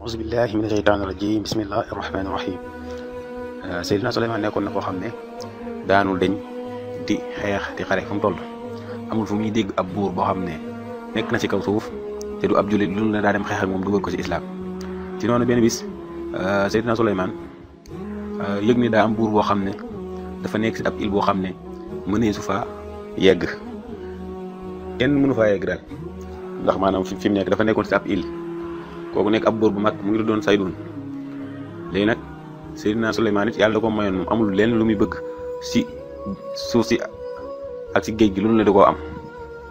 auzu billahi mina sheytaani rajim bismillahi rahmaani rahim Seydina Souleymane nekkoon na koo xam ne daanul deñ di xeex di xare fu mu toll amul fu muy dégg ab buur boo xam ne nekk na ci kaw suuf te du ab jullit lu ne daa dem xeex ak moom dugal ko ci islam. ci noonu benn bis Seydina Souleymane yëg ni daa am buur boo xam ne dafa nekk ci ab île boo xam ne mënee su faa yegg kenn mënu faa yegg daal ndax maanaam fi mu nekk dafa nekkoon ci ab île kooku nekk ab buur bu mag mu ngi doon Saydun. léegi nag Seydina Souleymane it yàlla da ko mayoon moom amul lenn lu muy bëgg si suuf si ak si géej gi lu ne da koo am.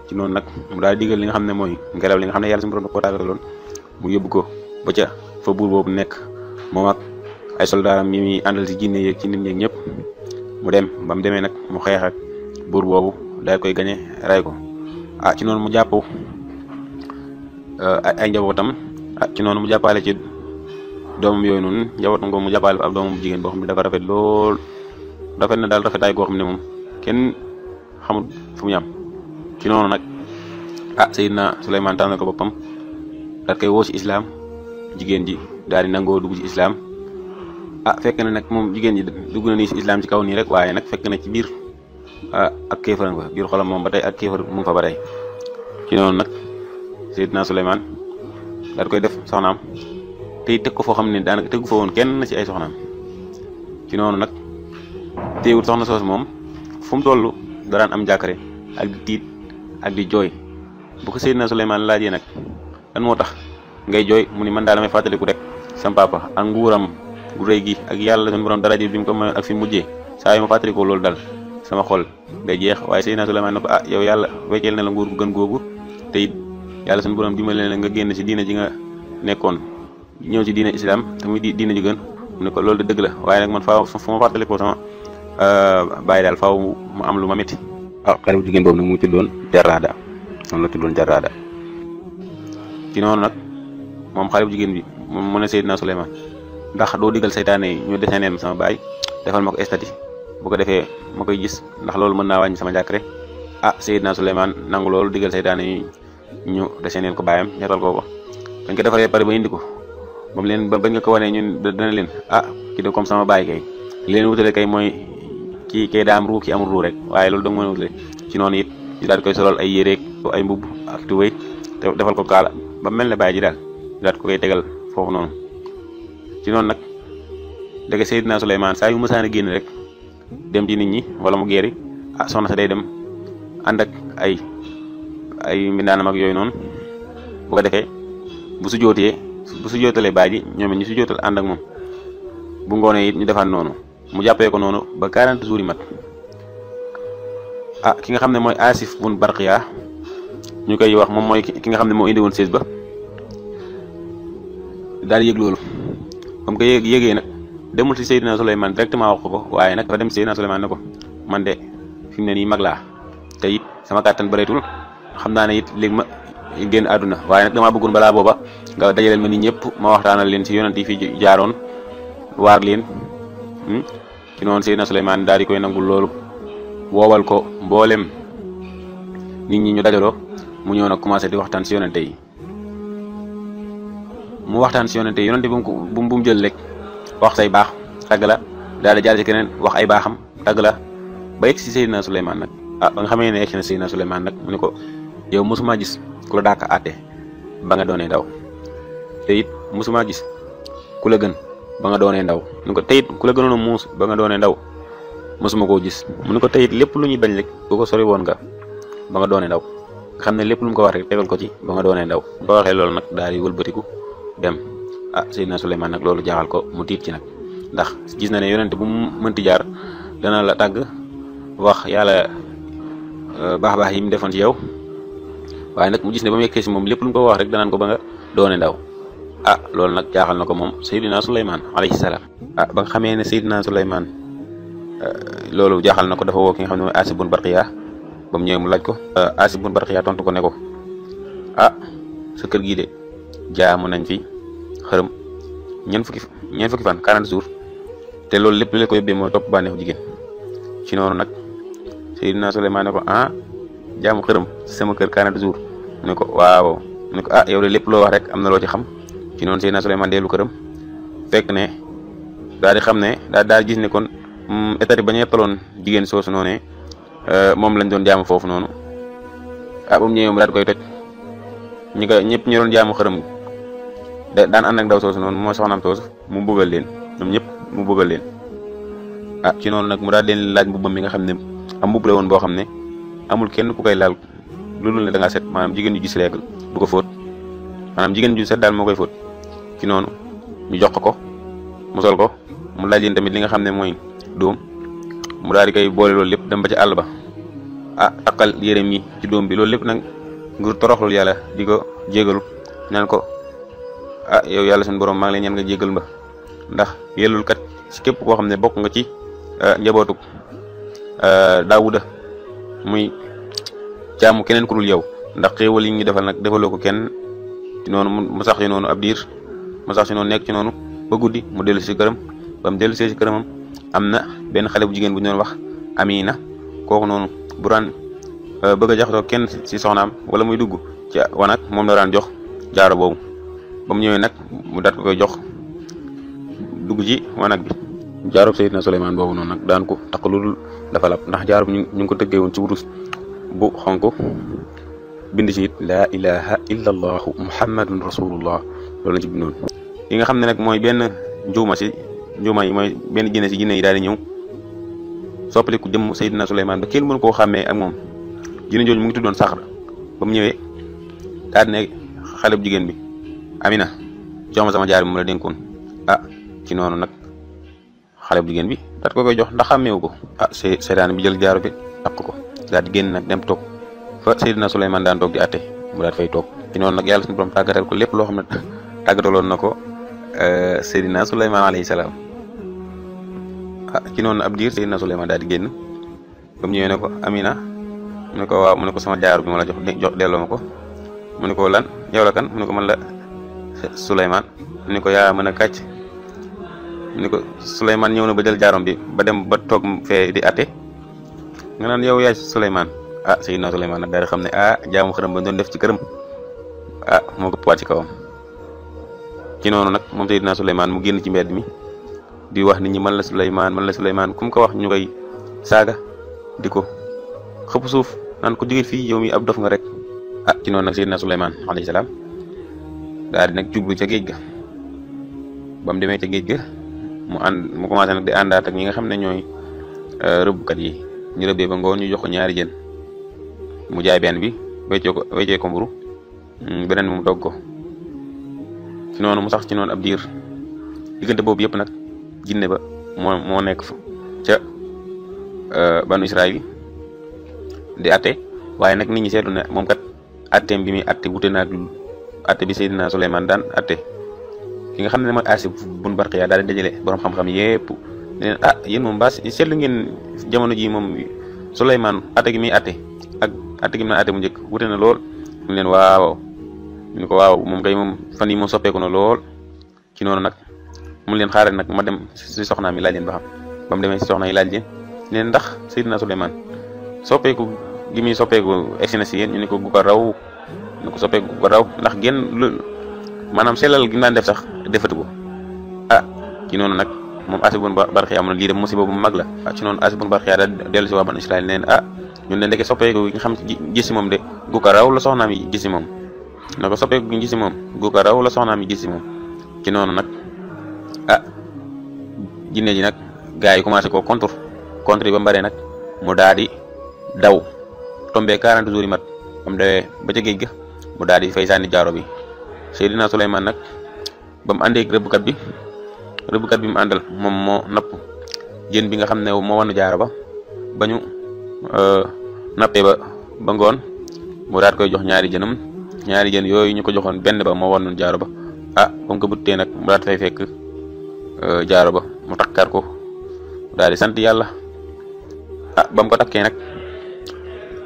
ci noonu nag mu daal digal li nga xam ne mooy ngelaw li nga xam ne yàlla suñu borom da koo tàggataloon mu yóbbu ko ba ca fa buur boobu nekk moom ak ay soldaaram yi muy àndal si jinne yeeg ci nit ñeeg ñëpp mu dem ba mu demee nag mu xeex ak buur boobu daal koy gañe ray ko ci noonu mu jàpp ay njabootam ci noonu mu jàppale ci doomam yooyu noonu njabootam ko mu jàppale ab doomam jigéen boo xam ne dafa rafet lool rafet na daal rafetaay goo xam ne moom kenn xamul fu mu yam. ci noonu nag Seydina Souleymane tànnal ko boppam daal koy woo ci islam jigéen ji daal di nangoo dugg ci islam fekk na nag moom jigéen ji dugg na nii ci islam ci kaw nii rek waaye nag fekk na ci biir ak kéefar nga biir xolam moom ba tey ak kéefar mu ngi fa ba tey. ci noonu nag Seydina Souleymane daal koy def soxnaam tey teg ko foo xam ne daanaka tegu fa woon kenn ci ay soxnaam. ci noonu nag teewul soxna soos moom fu mu toll daraan am jàkkare ak di tiit ak di jooy bu ko Seydina Souleymane laajee nag lan moo tax ngay jooy mu ni man daal damay fàttaliku rek sam papa ak nguuram gu rëy gi ak yàlla suñu borom daraja bi mu ko mayoon ak fi mujjee saa yu ma fàttalikoo loolu dal sama xol day jeex. waaye Seydina Souleymane ne ko yow yàlla wecceel na la nguur gu gën googu te it yàlla suñu borom dimbale na nga génn ci diina ji nga nekkoon ñëw ci diina islam te muy diina ji gën mu ne ko loolu de dëgg la waaye nag man faaw fu ma fàttalikoo sama bàyyi daal faaw mu am lu ma métti. xale bu jigéen boobu nag mu ngi tuddoon Jarraada noonu la tuddoon Jarraada. ci noonu nag moom xale bu jigéen bi mu ne Seydina Souleymane ndax doo digal saytaane yi ñu deseneen sama baay defal ma ko estati bu ko defee ma koy gis ndax loolu mën naa wàññi sama jàkkare. Seydina Souleymane nangu loolu digal saytaane yi ñu deseneen ko baayam ñetal ko bañ ko defaree pare ba indi ko ba mu leen bañ nga ko wanee ñun dana leen ki de comme sama baay kay li leen wutale kay mooy kii kay daa am ruu ki amul ruu rek waaye loolu da nga mën a wutale. ci noonu it ñu daal di koy solal ay yéreeg ay mbubb ak tuwéy te defal ko kaala ba mel ne baay ji daal ñu daal ko koy tegal foofu noonu. ci noonu nag dëgg Seydina Souleymane saa yu mësaan a génn rek dem ci nit ñi wala mu geeri soxna sa day dem ànd ak ay mbindaanam ak yooyu noonu bu ko defee bu su jootalee baay ji ñoom it ñu su jootal ànd ak moom bu ngoonee it ñu defaat noonu mu jàppee ko noonu ba 40 jours yi mat. ki nga xam ne mooy Asif bun Barqiya ñu koy wax moom mooy ki nga xam ne moo indi woon sées ba daal di yëg loolu comme que yëgee nag demul ci Seydina Souleymane directement wax ko waaye nag dafa dem Seydina Souleymane ne ko man de fi mu ne nii mag laa te it sama kàttan bëreetul xam naa ne it léegi ma génn àdduna waaye nag damaa bëggoon balaa booba nga dajaleel ma nit ñëpp ma waxtaanal leen ci yonent yi fi jaaroon waar leen. ci noonu Seydina Souleymane daal di koy nangul loolu woowal ko mboolem nit ñi ñu dajaloo mu ñëw nag commencé di waxtaan si yonente yi mu waxtaan si yonente yi yonente bu mu jël rek wax say baax tàgg la daal di jàll ci keneen wax ay baaxam tàgg la ba yegg si Seydina Souleymane nag ba nga xamee ne yegg si na Seydina Souleymane nag mu ne ko yow mosuma gis ku la daaka àtte ba nga doonee ndaw te it mosuma gis ku la gën ba nga doonee ndaw mu ne ko teyit ku la gënoon a muus ba nga doonee ndaw mosuma koo gis mu ne ko teyit lépp lu ñuy bañ rek bu ko sori woon nga ba nga doonee ndaw nga xam ne lépp lu mu ko wax rek tegal ko ci ba nga doonee ndaw ba waxee loolu nag daal di wëlbatiku dem. Seydina Souleymane nag loolu jaaxal ko mu tiit ci nag ndax gis na ne yonent bu mu mënti jaar dana la tàgg wax yàlla baax yi mu defoon ci yow waaye nag mu gis ne ba mu yeggee si moom lépp lu mu ko wax rek danaan ko ba nga doonee ndaw. loolu nag jaaxal na ko moom Seydina Souleymane alayhi salaam. ba nga xamee ne Seydina Souleymane loolu jaaxal na ko dafa woo ki nga xam ne mooy Asif bun Barqiya ba mu ñëwee mu laaj ko. Asif bun Barqiya tontu ko ne ko sa kër gii de jaamu nañ fi xërëm ñeent fukki fan 40 jours te loolu lépp li la ko yóbbee mooy topp bànneexu jigéen. ci noonu nag Seydina Souleymane ne ko jaamu xërëm sama kër 40 jours mu ne ko waaw mu ne ko yow de lépp loo wax rek am na loo ci xam ci noonu Seydina Souleymane dellu këram fekk ne daal di xam ne daal gis ne kon état ba ñu yettaloon jigéen soosu noonee moom lañ doon jaamu foofu noonu ba mu ñëwee mu daal koy toj ñëpp ñu doon jaamu xërëm daan ànd ak ndaw soosu noonu moo soxnaam soosu mu bëggal leen ñoom ñëpp mu bëggal leen ci noonu nag mu daal leen laaj mbubbam mi nga xam ne am mbubb la woon boo xam ne amul kenn ku koy laal lu dul ne da ngaa set maanaam jigéen ju gis règle du ko fóot maanaam jigéen ju set daal moo koy fóot ci noonu ñu jox ko mu sol ko mu laaj leen tamit li nga xam ne mooy doom mu daal di koy boole loolu lépp dem ba ci àll ba takkal yéreem yi ci doom bi loolu lépp nag ngir toroxlul yàlla di ko jégalu ñaan ko yow yàlla suñu borom maa ngi lay ñaan nga jégal ba ndax yellul kat ci képp koo xam ne bokk nga ci njabootuk Daawuda muy jaamu keneen ku dul yow ndax xéewal yi ñu defal nag defaloo ko kenn ci noonu mu sax ci noonu ab diir mu sax ci noonu nekk ci noonu ba guddi mu dellu si këram ba mu dellu see si këramam am na benn xale bu jigéen bu ñu doon wax Amina kooku noonu bu daan bëgg a jaxatoo kenn si soxnaam wala muy dugg ci wanag moom la daan jox jaaro boobu ba mu ñëwee nag mu daat ko koy jox dugg ci wanag bi jaaro Seydina Souleymane boobu noonu nag daan ko takk lu dul dafa lab ndax jaaro bi ñu ngi ko tëggee woon ci wurus bu xonk bind ci it laa ilaha illa allahu muhammadun rasulullah loolu lañ ci bindoon yi nga xam ne nag mooy benn njuuma yi mooy benn jinne si jinne yi daal di ñëw soppaliku jëm Seydina Souleymane ba kenn mënu koo xàmmee ak moom jinne jooju mu ngi tuddoon Saxra ba mu ñëwee daal di ne xale bu jigéen bi Amina jox ma sama jaar bi mu la dénkoon ci noonu nag xale bu jigéen bi daat ko koy jox ndax xàmmeewu ko seytaane bi jël jaaro bi takk ko daal di génn nag dem toog fa Seydina Souleymane daan toog di atte mu daal fay toog ci noonu nag yàlla suñu borom tàggatal ko lépp loo xam ne tàggataloon na ko Seydina Souleymane alayhi salaam ci noonu ab diir Seydina Souleymane daal di génn ba mu ñëwee ne ko Amina mu ne ko waaw mu ne ko sama jaaro bi ma la jox delloo ma ko mu ne ko lan yow la kan mu ne ko man la Souleymane mu ne ko yaa mën a kàcc mu ne ko Souleymane ñëw na ba jël jaarom bi ba dem ba toog fee di atte nga naan yow yaay Souleymane Seydina Souleymane nag daal di xam ne jaamu xërëm ba doon def ci këram moo ko wàcc ci kawam ci noonu nag moom Seydina Souleymane mu génn ci mbedd mi di wax nit ñi man la Souleymane kum ko wax ñu koy saaga di ko xëpp suuf naan ko jóge fii yow mi ab dof nga rek ci noonu nag Seydina Souleymane alayhi salaam daal di nag jublu ca géej ga ba mu demee ca géej ga mu commencé nag di àndaat ak ñi nga xam ne ñooy rëbbkat yi ñu rëbbee ba ngoon ñu jox ko ñaari jën mu jaay benn bi weccee ko mburu beneen mu dogg ko ci noonu mu sax ci noonu ab diir diggante boobu yëpp nag jinne ba moo nekk fa ca banu Israël di atte waaye nag nit ñi seetlu ne moom kat atteem bi muy atte wute naag atte bi Seydina Souleymane daan atte ki nga xam ne mooy Asif bun Barqiya daal di dajale borom xam-xam yépp ne leen yéen moom baas seetlu ngeen jamono ji moom Souleymane atte gi muy atte ak atte gi mu naan atte mu njëkk wute na lool ñu leen waaw ñu ko waaw moom kay moom fan yi moom soppeeku na lool ci noonu nag mu leen xaaral nag ma dem si soxnaam yi laaj leen ba xam ba mu demee si soxna yi laaj leen ndax Seydina Souleymane soppeeku gi muy soppeeku egsi na si yéen ñu ne ko gu ko raw ñu ko soppeeku gu ko raw ndax genn maanaam sellal gi mu daan def sax defatu ko ci noonu nag moom Asif bun Barqiya am na lii dem musiba bu mag la ci noonu Asif bun Barqiya daal dellu si waa Banu Israël neen ñun de ndeke soppeeku gi nga xam gis si moom de gu ko raw la soxnaam yi gis si moom na ko soppeeku gi gis si moom gu ko raw la soxnaam yi gis si moom ci noonu nag jinne ji nag gars yi commencé koo contre yi ba mbaree nag mu daal di daw tombé 40 jours yi mat am dawee ba ca géej ga mu daal di fay sànni jaaro bi Seydina Souleymane nag ba mu àndee rëbbkat bi mu àndal moom moo napp jën bi nga xam ne moo wanu jaaro ba ba ñu nappee ba ngoon mu daal koy jox ñaari jën yooyu ñu ko joxoon benn ba moo wanu jaaro ba ba mu ko buttee nag mu daal fay fekk jaaro ba mu takkar ko daal di sant yàlla ba mu ko takkee nag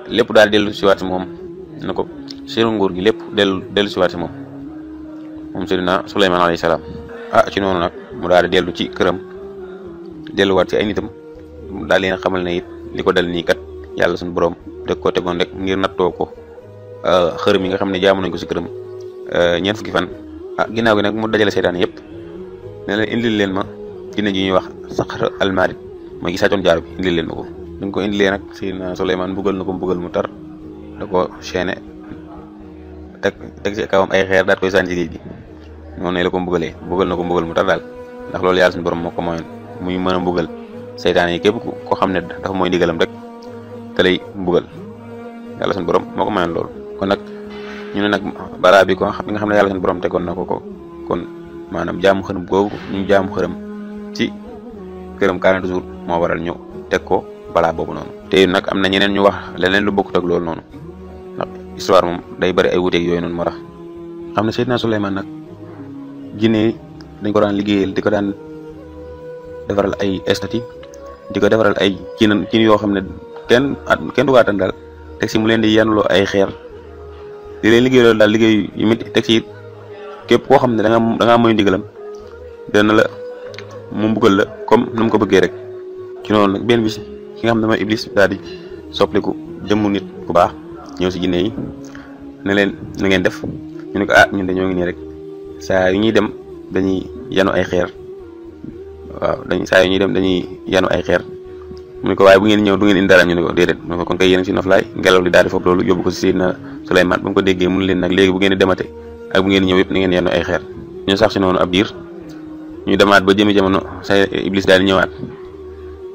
lépp daal dellu siwaat si moom na ko seeru nguur gi lépp dellu siwaat si moom Seydina Souleymane alayhi salaam ci noonu nag mu daal di dellu ci këram delluwaat ci ay nitam daal leen xamal ne it li ko dal nii kat yàlla suñu borom deg ko tegoon rek ngir nattoo ko xërëm yi nga xam ne jaamu nañ ko si këram ñeent fukki fan ginnaaw gi nag mu dajale seytaane yëpp ne leen indil leen ma jinne ji ñuy wax Saqar al-Marid mooy gi sàccoon jaaro bi indil leen ma ko. dañ ko indilee nag Seydina Souleymane mbugal na ko mbugal mu tar da ko chaîné teg ci kawam ay xeer daat koy sànni ci géej gi noonu la ko mbugalee mbugal na ko mbugal mu tar daal ndax loolu yàlla suñu borom moo ko mayoon muy mën a mbugal seytaane yi képp ko xam ne dafa mooy ndigalam rek te lay mbugal yàlla suñu borom moo ko mayoon loolu. kon nag ñu ne nag balaa bi ko nga xam ne yàlla suñu borom tegoon na ko kon maanaam jaamu xërëm googu ñu jaamu xërëm ci këram 40 jours moo waral ñu teg ko balaa boobu noonu. te nag am na ñeneen ñu wax leneen lu bokkut ak loolu noonu ndax histoire moom day bari ay wuuteeg yooyu noonu moo tax xam ne Seydina Souleymane nag jinne dañ ko daan liggéeyal di ko daan defaral ay estati di ko defaral ay cin yoo xam ne kenn du waatan daal teg si mu leen di yanloo ay xeer di leen liggéey loolu daal liggéey yu métti teg si képp koo xam ne da ngaa moy ndigalam dana la mu mbugal la comme nu mu ko bëggee rek. ci noonu nag benn bis ki nga xam ne mooy Iblis daal di soppaliku jëmmu nit ku baax ñëw si jinne yi ne leen na ngeen def ñu ne ko ñun de ñoo ngi nii rek saa yu ñuy dem dañuy yanu ay xeer saa yu ñuy dem dañuy yanu ay xeer mu ne ko waaye bu ngeen ñëw du ngeen indi dara ñu ne ko déedéet mu ne ko kon kay yéen si noflaay ngelaw li daal di foofu loolu yóbbu ko si Seydina Souleymane ba mu ko déggee mun leen nag léegi bu ngeen di demate ak bu ngeen ñëw yëpp na ngeen yanu ay xeer ñu sax si noonu ab diir ñu demaat ba jëmi jamono sa Iblis daal di ñëwaat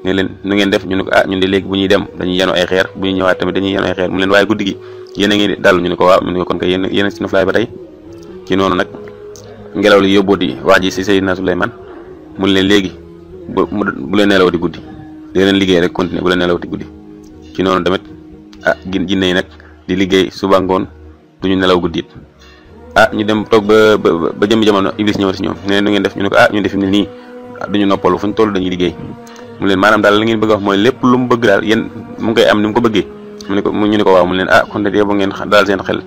ne leen nu ngeen def ñu ne ko ñun de léegi bu ñuy dem dañuy yanu ay xeer bu ñuy ñëwaat tamit dañuy yanu ay xeer mu leen waaye guddi gi yéen a ngi dal ñu ne ko waaw mu ne ko kon kay yéen si noflaay ba tey ci noonu nag ngelaw li yóbbooti wax ji si Seydina Souleymane mun leen léegi bu leen nelawati guddi di leen liggéey rek continuer bu leen nelawati guddi ci noonu tamit jinne yi nag di liggéey suba ngoon duñu nelaw guddi it ñu dem toog ba jëmmi jamono Iblis ñëw si ñoom ne leen nu ngeen def ñu ne ko ñun def ne nii duñu noppalu fuñ toll dañuy liggéey mu leen maanaam daal la ngeen bëgg a wax mooy lépp lu mu bëgg daal yéen mu ngi koy am ni mu ko bëggee ñu ne ko waaw mu leen kon de yow ngeen daal seen xel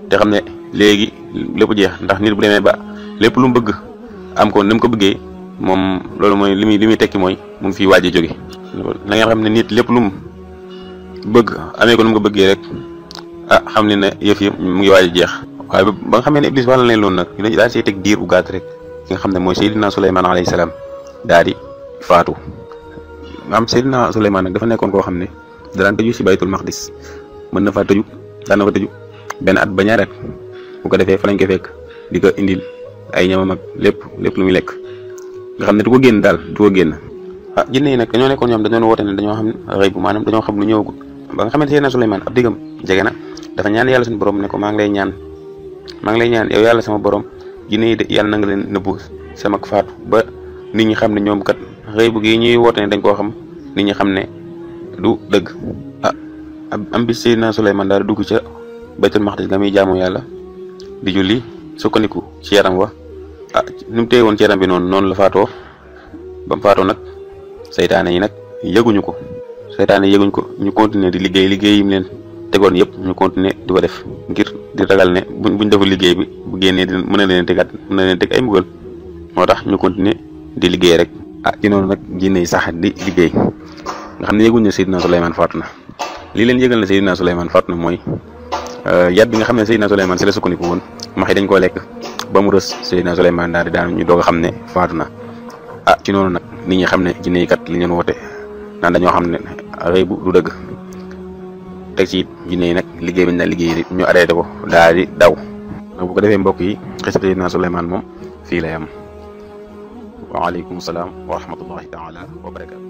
te xam ne léegi lépp jeex ndax nit bu demee ba lépp lu mu bëgg am ko ni mu ko bëggee moom loolu mooy li muy tekki mooy mu ngi fiy waaj a jóge na ngeen xam ne nit lépp lu mu bëgg amee ko ni mu ko bëggee rek xam ne ne yëf yi mu ngi waaj a jeex waaye ba nga xamee ne Iblis wax na leen loolu nag ñu daal see teg diir bu gàtt rek ki nga xam ne mooy Seydina Souleymane alayhi salaam daal di faatu. Seydina Souleymane nag dafa nekkoon koo xam ne daan tëju si baytul maqdis mën na faa tëju daan na fa tëju benn at ba ñaari at bu ko defee fa lañ ko fekk di ko indil ay ñamam ak lépp lu muy lekk nga xam ne du ko génn daal du ko génn. jinne yi nag dañoo nekkoon ñoom dañoo woote ne dañoo xam rëy bu maanaam dañoo xam lu ñëwagul ba nga xamante Seydina Souleymane ab diggam jege na dafa ñaan yàlla suñu borom ne ko maa ngi lay ñaan yow yàlla sama borom jinne yi de yàlla na nga leen nëbbu sama faatu ba nit ñi xam ne ñoom kat rëy bu gi ñuy woote ne dañ koo xam nit ñi xam ne du dëgg. am bis Seydina Souleymane daal dugg ca baytul maqdis nga muy jaamu yàlla di julli sukkandiku ci yaram wa ni mu téye woon ci yaram bi noonu la faatoo ba mu faatoo nag seytaane yi nag yëguñu ko ñu continuer di liggéey yim leen tegoon yëpp ñu continuer di ko def ngir di ragal ne buñ deful liggéey bi bu génnee mën na leen teg ay mbugal moo tax ñu continuer di liggéey rek. ci noonu nag jinne yi sax di liggéey nga xam ne yëguñ ne Seydina Souleymane faatu na lii leen yëgal na Seydina Souleymane faatu na mooy yat bi nga xam ne Seydina Souleymane si la sukkandiku woon max yi dañ koo lekk ba mu rës Seydina Souleymane daal di daan ñu doog a xam ne faatu na. ci noonu nag nit ñi xam ne jinne yi kat li ñu woote naan dañoo xam ne rëy bu du dëgg teg ci jinne yi nag liggéey bi ñu daan liggéey ñu arrêté ko daal di daw. bu ko defee mbokk yi xisab Seydina Souleymane moom fii lay am. waaleykum salaam wa rahmatullahi taala wa barakatu.